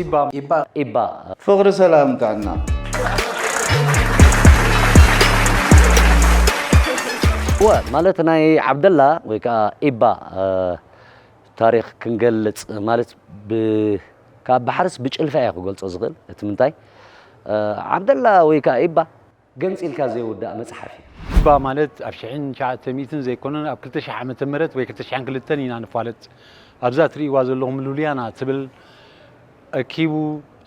ኢባ ኢባ ኢባ ፍቕሪ ሰላም ጥዕና። እወ ማለት ናይ ዓብደላ ወይ ከዓ ኢባ ታሪክ ክንገልፅ ማለት ካብ ባሕርስ ብጭልፋ እየ ክገልፆ ዝኽእል። እቲ ምንታይ ዓብደላ ወይ ከዓ ኢባ ገንፂልካ ዘይውዳእ መፅሓፍ እዩ። ኢባ ማለት ኣብ ሽሕን ትሽዓተ ሚእትን ዘይኮነን ኣብ ክልተ ሽሕ ዓመተ ምህረት ወይ ክልተ ሽሕን ክልተን ኢና ንፋለጥ። ኣብዛ ትርእይዋ ዘለኹም ሉልያና ትብል ኣኪቡ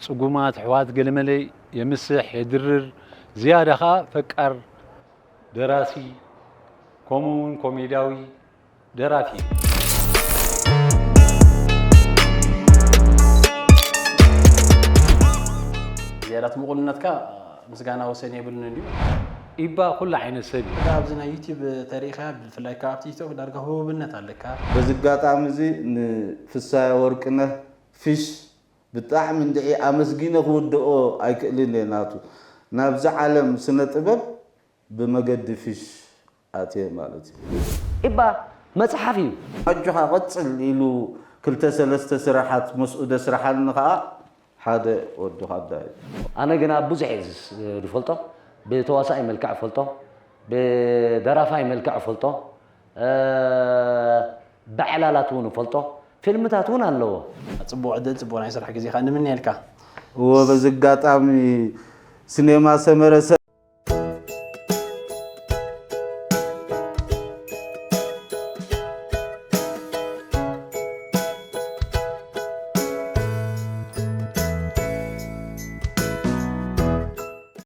ፅጉማት ኣሕዋት ገለመለ የምስሕ የድርር ዝያዳ ኸዓ ፈቃር ደራሲ ከምኡ እውን ኮሜድያዊ ደራፊ እዩ። ዝያዳ እቲ ምቑንነትካ ምስጋና ወሰን የብሉን እንድዩ። ኢባ ኩሉ ዓይነት ሰብ እዩ። ኣብዚ ናይ ዩቲብ ተሪኢኻ ብፍላይ ካብ ኣብ ቲክቶክ ዳርጋ ህቡብነት ኣለካ። በዚ ኣጋጣሚ እዚ ንፍሳየ ወርቅነህ ፊሽ ብጣዕሚ እንድዒ ኣመስጊነ ክውድኦ ኣይክእልን እየ ናቱ ናብዚ ዓለም ስነ ጥበብ ብመገዲ ፊሽ ኣትየ ማለት እዩ። ኢባ መፅሓፍ እዩ። ኣጆኻ ቀፅል ኢሉ ክልተ ሰለስተ ስራሓት ምስኡ ደስርሓኒ ከዓ ሓደ ወዲ ካዳ እዩ። ኣነ ግና ብዙሕ እየ ዝስ- ዝፈልጦ ብተዋሳኣይ መልክዕ እፈልጦ ብደራፋይ መልክዕ እፈልጦ እ፣ ብዕላላት እውን እፈልጦ ፊልምታት እውን ኣለዎ። ፅቡቕ ዕድል ፅቡቕ ናይ ስራሕ ግዜ ከዓ ንምነየልካ። እወ በዚ ኣጋጣሚ ስኔማ ሰመረ ሰብ